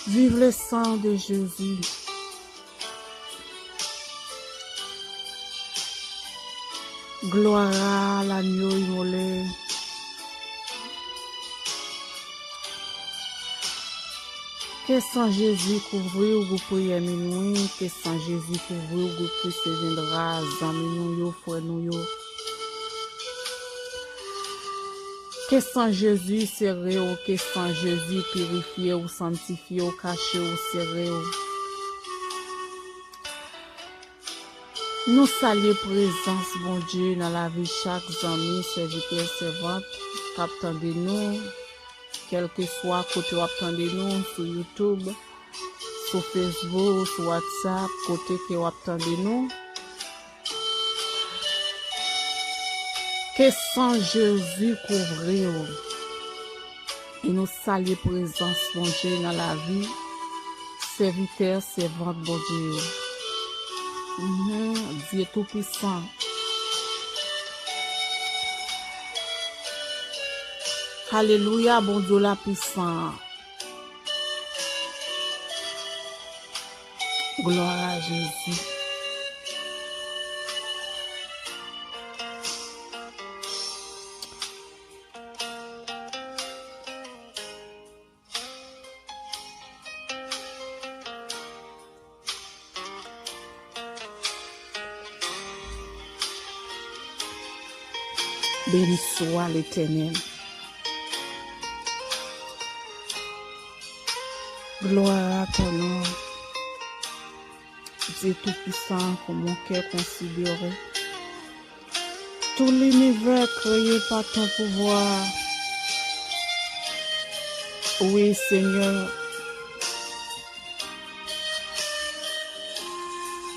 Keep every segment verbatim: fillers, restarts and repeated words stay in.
Vive le sang de Jésus. Gloire à l'agneau immolé. Ke san Jezi kouvri w gwoup priyè minwi, ke san Jezi kouvri w gwoup Christ Viendra, zanmi nou yo, frè nou yo. Ke san Jezi sere w, ke san Jezi pirifye w, santifye w, kache w, sere w. Nou salye prezans Bondye nan lavi chak zanmi, sèvitè, sèvant k ap tande nou, kèlkeswa kote w ap tande nou, sou YouTube, sou Facebook, sou WhatsApp, kote ke w ap tande nou. Ke san Jezi kouvri w. E nou salye prezans Bondye nan lavi sèvitè, sèvant Bondye yo. Mhm, Dye Toupisan. Alelouya, Bondye w la pisan. Gloire à Jésus. Beni swa Letènèl. Gloire à ton nom, Dieu Tout-Puissant, que mon cœur considère. Tout l'univers créé par ton pouvoir. Wi, Senyè.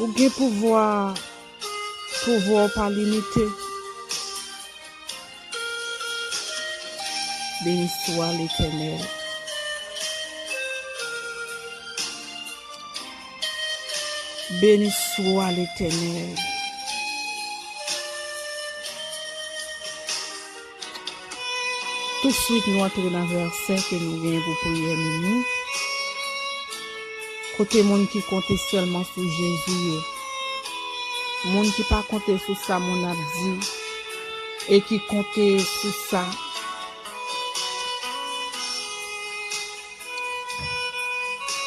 Ou gen pouvwa, pouvwa w pa limite. Beni swa Letènèl. Beni swa Letènèl. Touswit nou antre nan vèsè ke nou gen pou priyè minwi. Kote moun ki konte sèlman sou Jezi yo. Moun ki pa konte sou sa moun ap di e ki konte sou sa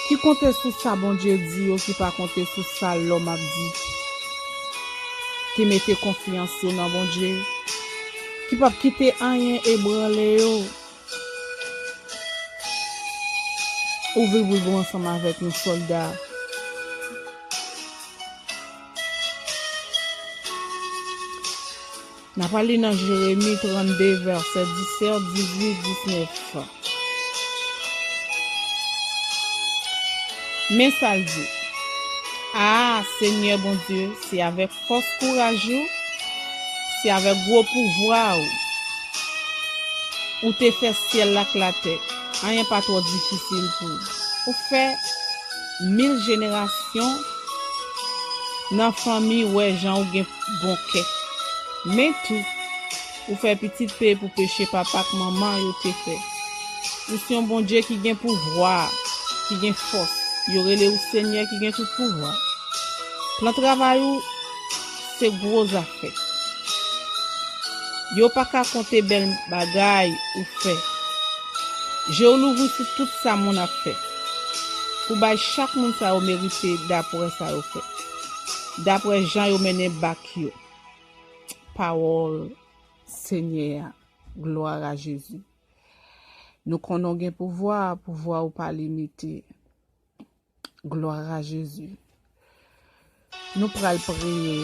ki konte sou sa Bondye di yo, ki pa konte sou sa lòm ap di, ki mete konfyans yo nan Bondye, ki p ap kite anyen ebranle yo. Ouvri boul ou ansanm avèk nou, sòlda. N ap al li nan Jeremi trannde, vèsè disèt, dizuit, diznèf. Men sa l di, A, Senyè Bondye, se avèk fòs kouraj ou, se avèk gwo pouvwa ou, ou te fè syèl la ak latè. Anyen pa twò difisil pou ou. Ou fè mil jenerasyon nan fanmi wè jan ou gen bon kè. Men tou, ou fè pitit peye pou peche papa ak manman yo te fè. Ou se yon Bondye ki gen pouvwa, ki gen fòs. Yo rele ou Senyè ki gen tout pouvwa. Plan travay ou se gwo zafè. Yo pa ka konte bèl bagay ou fè. Je w louvri sou tout sa moun ap fè. Pou bay chak moun sa yo merite dapre sa yo fè. Dapre jan yo mennen bak yo. Pawòl Senyè a. Gloire à Jésus. Nou konnen w gen pouvwa, pouvwa ou pa limite. Gloire à Jésus. Nou pral priye.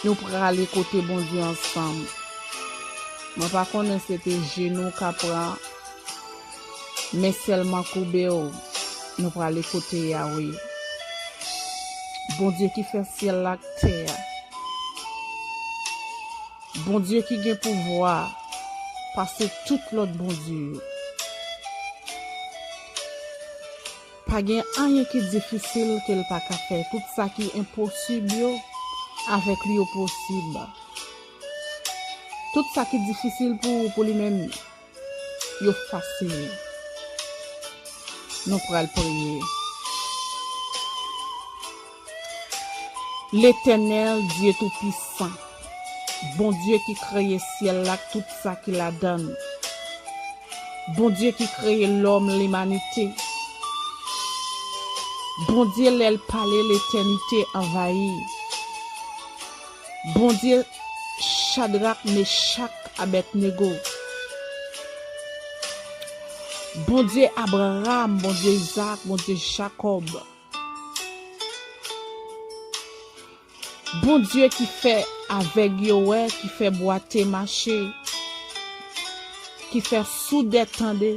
Nou prale kote Bondye ansanm. Mwen pa konnen se te jenou w ka pran, men sèlman koube w. Nou prale kote Yawe. Bondye ki fè syèl la ak tè a. Bondye ki gen pouvwa pase tout lòt bondye yo. Pa gen anyen ki difisil ke l pa ka fè. Tout sa ki enposib yo, avèk li yo posib. Tout sa ki difisil pou ou, pou li menm, yo fasil. Nou pral priye. Letènèl, Dye Toupisan, Bondye ki kreye syèl la ak tout sa ki ladan l, Bondye ki kreye lòm, limanite, Bondye, lè l pale, letènite anvayi. Bondye, Chadrak, Mechak, Abèdnego. Bondye Abraram, Bondye Izak, Bondye Jakòb. Bondye ki fè avèg yo wè, ki fè bwate mache, ki fè soudè tande.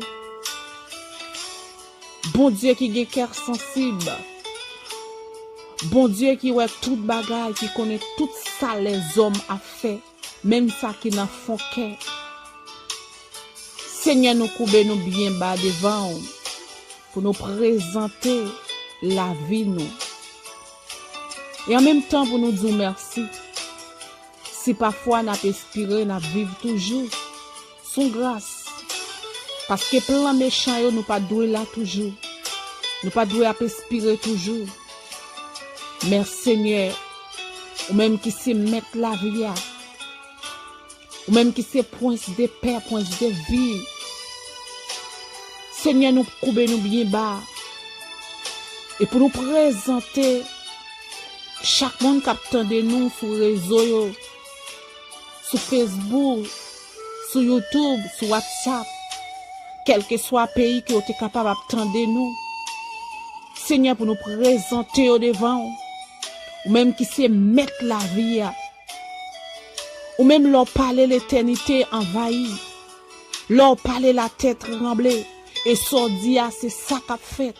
Bondye ki gen kè sansib. Bondye ki wè tout bagay, ki konnen tout sa lèzòm ap fè, menm sa ki nan fon kè. Senyè, nou koube nou byen ba devan w pou nou prezante lavi nou. E an menm tan pou nou di w mèsi. Si pafwa n ap espire n ap viv toujou, s on gras. Paske plan mechan yo, nou pa dwe la toujou. Nou pa dwe ap espire toujou. Men Senyè, ou menm ki se mèt lavi a, ou menm ki se prince de paix, prince de vie. Senyè, nou koube nou byen ba. E pou nou prezante chak moun k ap tande nou sou rezo yo, sou Facebook, sou YouTube, sou WhatsApp, kèlkeswa peyi ke yo te kapab ap tande nou. Senyè, pou nou prezante yo devan w, ou menm ki se mèt lavi a. Ou menm lè w pale, letènite anvayi. Lè w pale, latè tranble. E sa w di a, se sa k ap fèt.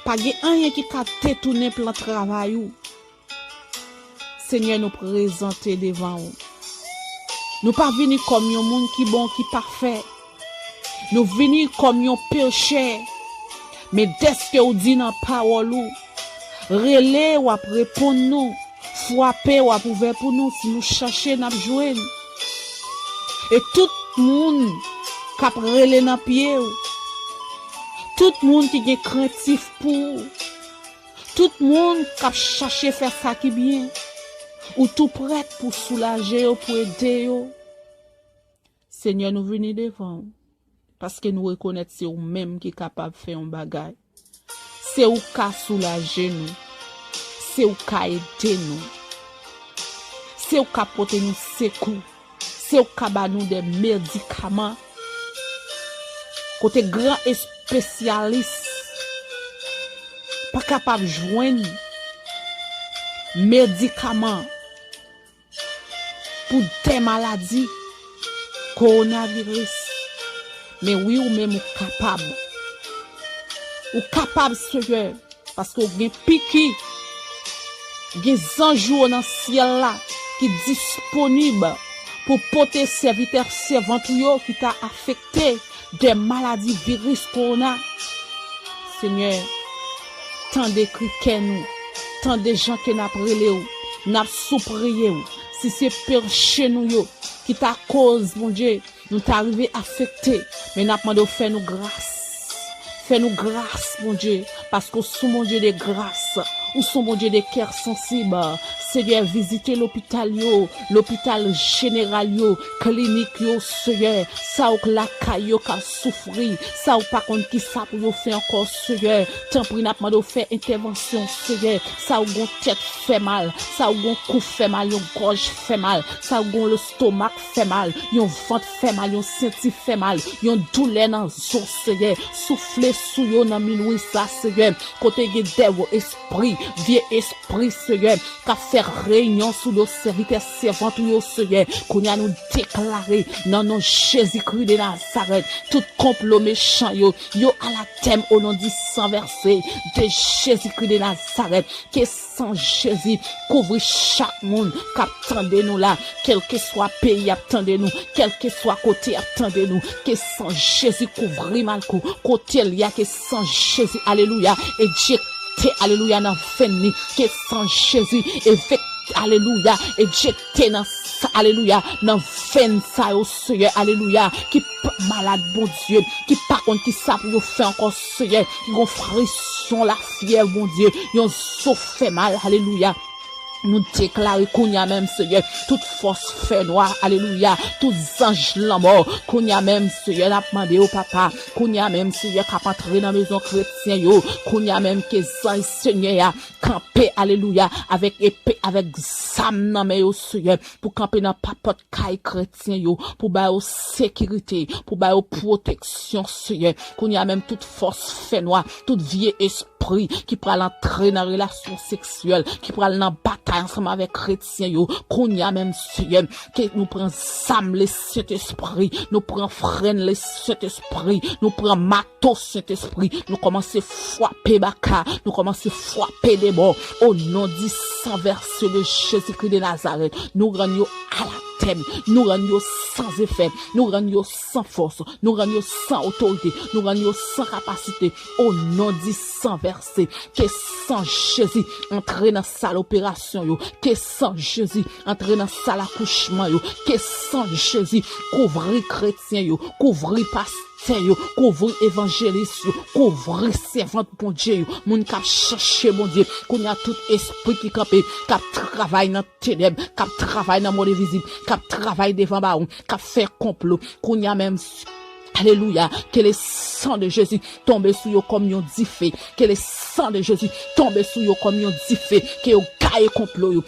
Pa gen anyen ki ka detounen plan travay ou. Senyè, nou prezante devan w. Nou pa vini kòm yon moun ki bon, ki pafè. Nou vini kòm yon pechè. Men dèske w di nan pawòl ou, rele, w ap reponn nou. Frape, w ap ouvè pou nou. Si nou chache, n ap jwenn. E tout moun k ap rele nan pye w, tout moun ki gen krentif pou ou, tout moun k ap chache fè sa ki byen, ou tou prèt pou soulaje yo, pou ede yo. Senyè, nou vini devan w, paske nou rekonèt se ou menm ki kapab fè yon bagay. Se ou k ka soulaje nou. Se ou k ka ede nou. Se ou k ka pote nou sekou. Se ou k ka ba nou de medikaman. Kote gran espesyalis pa kapab jwenn medikaman pou de maladi, kowonaviris. Men wi, ou menm ou kapab. Ou kapab, Senyè, paske w gen piki, gen zanj ou yo nan syèl la ki disponib pou pote sèvitè, sèvant ou yo ki ta afekte de maladi viris kowona. Senyè, tande kri kè nou, tande jan ke n ap rele w, n ap sipliye w. Si se peche nou yo ki ta koz, Bondye, nou ta rive afekte, men n ap mande w fè nou gras. Fè nou gras, Bondye, paske w s on Bondye de gras, ou s on Bondye de kè sansib. Senyè, vizite lopital yo, lopital jeneral yo, klinik yo, Senyè, sa w k lakay yo k ap soufri, sa w pa konn kisa pou yo fè ankò, Senyè. Tanpri, n ap mande w fè entèvansyon, Senyè. Sa w gon tèt fè mal, sa w gon kou fè mal, yon gòj fè mal, sa w gon lestomak fè mal, yon vant fè mal, yon senti fè mal, yon doulè nan zo, Senyè. Soufle sou yo nan minwi sa, Senyè. Kote gen dèvo espri, vye espri, Senyè, k ap fè reyinyon sou do sèvitè, sèvant ou yo, Senyè. Kounye a, nou deklare, nan non Jezikri de Nazarèt, tout konplo mechan yo, yo anatèm o non di san vèse de Jezikri de Nazarèt. Ke san Jezi kouvri chak moun k ap tande nou la, kèlkeswa peyi y ap tande nou, kèlkeswa kote y ap tande nou. Ke san Jezi kouvri Malco, kote l ye a, ke san Jezi, alelouya, enjekte, alelouya, nan venn li. Ke san Jezi evek-, alelouya, enjekte nan sa, alelouya, nan venn sa yo, Senyè, alelouya, ki p-, malad, Bondye, ki pa konn ki sa pou yo fè ankò, Seyè, ki gon frisyon lafyèv, Bondye, yon zo fè mal, alelouya. Nou deklare kounye a menm, Seyè, tout fòs fènwa, alelouya, tout zanj lanmò, kounye a menm, Seyè, n ap mande yo, papa, kounye a menm, Seyè, k ap antre nan mezon kretyen yo, kounye a menm, ke zanj Senyè a kanpe, alelouya, avèk epe, avèk zam nan men yo, Seyè, pou kanpe nan papòt kay kretyen yo, pou ba yo sekirite, pou ba yo pwoteksyon, Seyè. Kounye a menm, tout fòs fènwa, tout vye espri ki pral antre nan relasyon seksyèl, ki pral nan batay ansanm avèk kretyen yo, kounye a menm, Seyè, ke nou pran zam Lesentespri, nou pran frenn Lesentespri, nou pran mato Sentespri, nou kòmanse fwape baka, nou kòmanse fwape demon, o non di san vèse de Jezikri de Nazarèt, nou rann yo anatèm, nou rann yo san efè, nou rann yo san fòs, nou rann yo san otorite, nou rann yo san kapasite, o non di san vèse, ke san Jezi antre nan sal operasyon yo, ke san Jezi antre nan sal akouchman yo, ke san Jezi kouvri kretyen yo, kouvri pastè yo, kouvri evanjelis yo, kouvri sèvant Bondye yo, moun k ap chache Bondye, kounye a tout espri ki kanpe, k ap travay nan tenèb, k ap travay nan mond envizib, k ap travay devan bawon, k ap fè konplo, kounye a menm, alelouya, ke le san de Jezi tonbe sou yo kòm yon dife, ke le san de Jezi tonbe sou yo kòm yon dife, ke yo gaye konplo yo,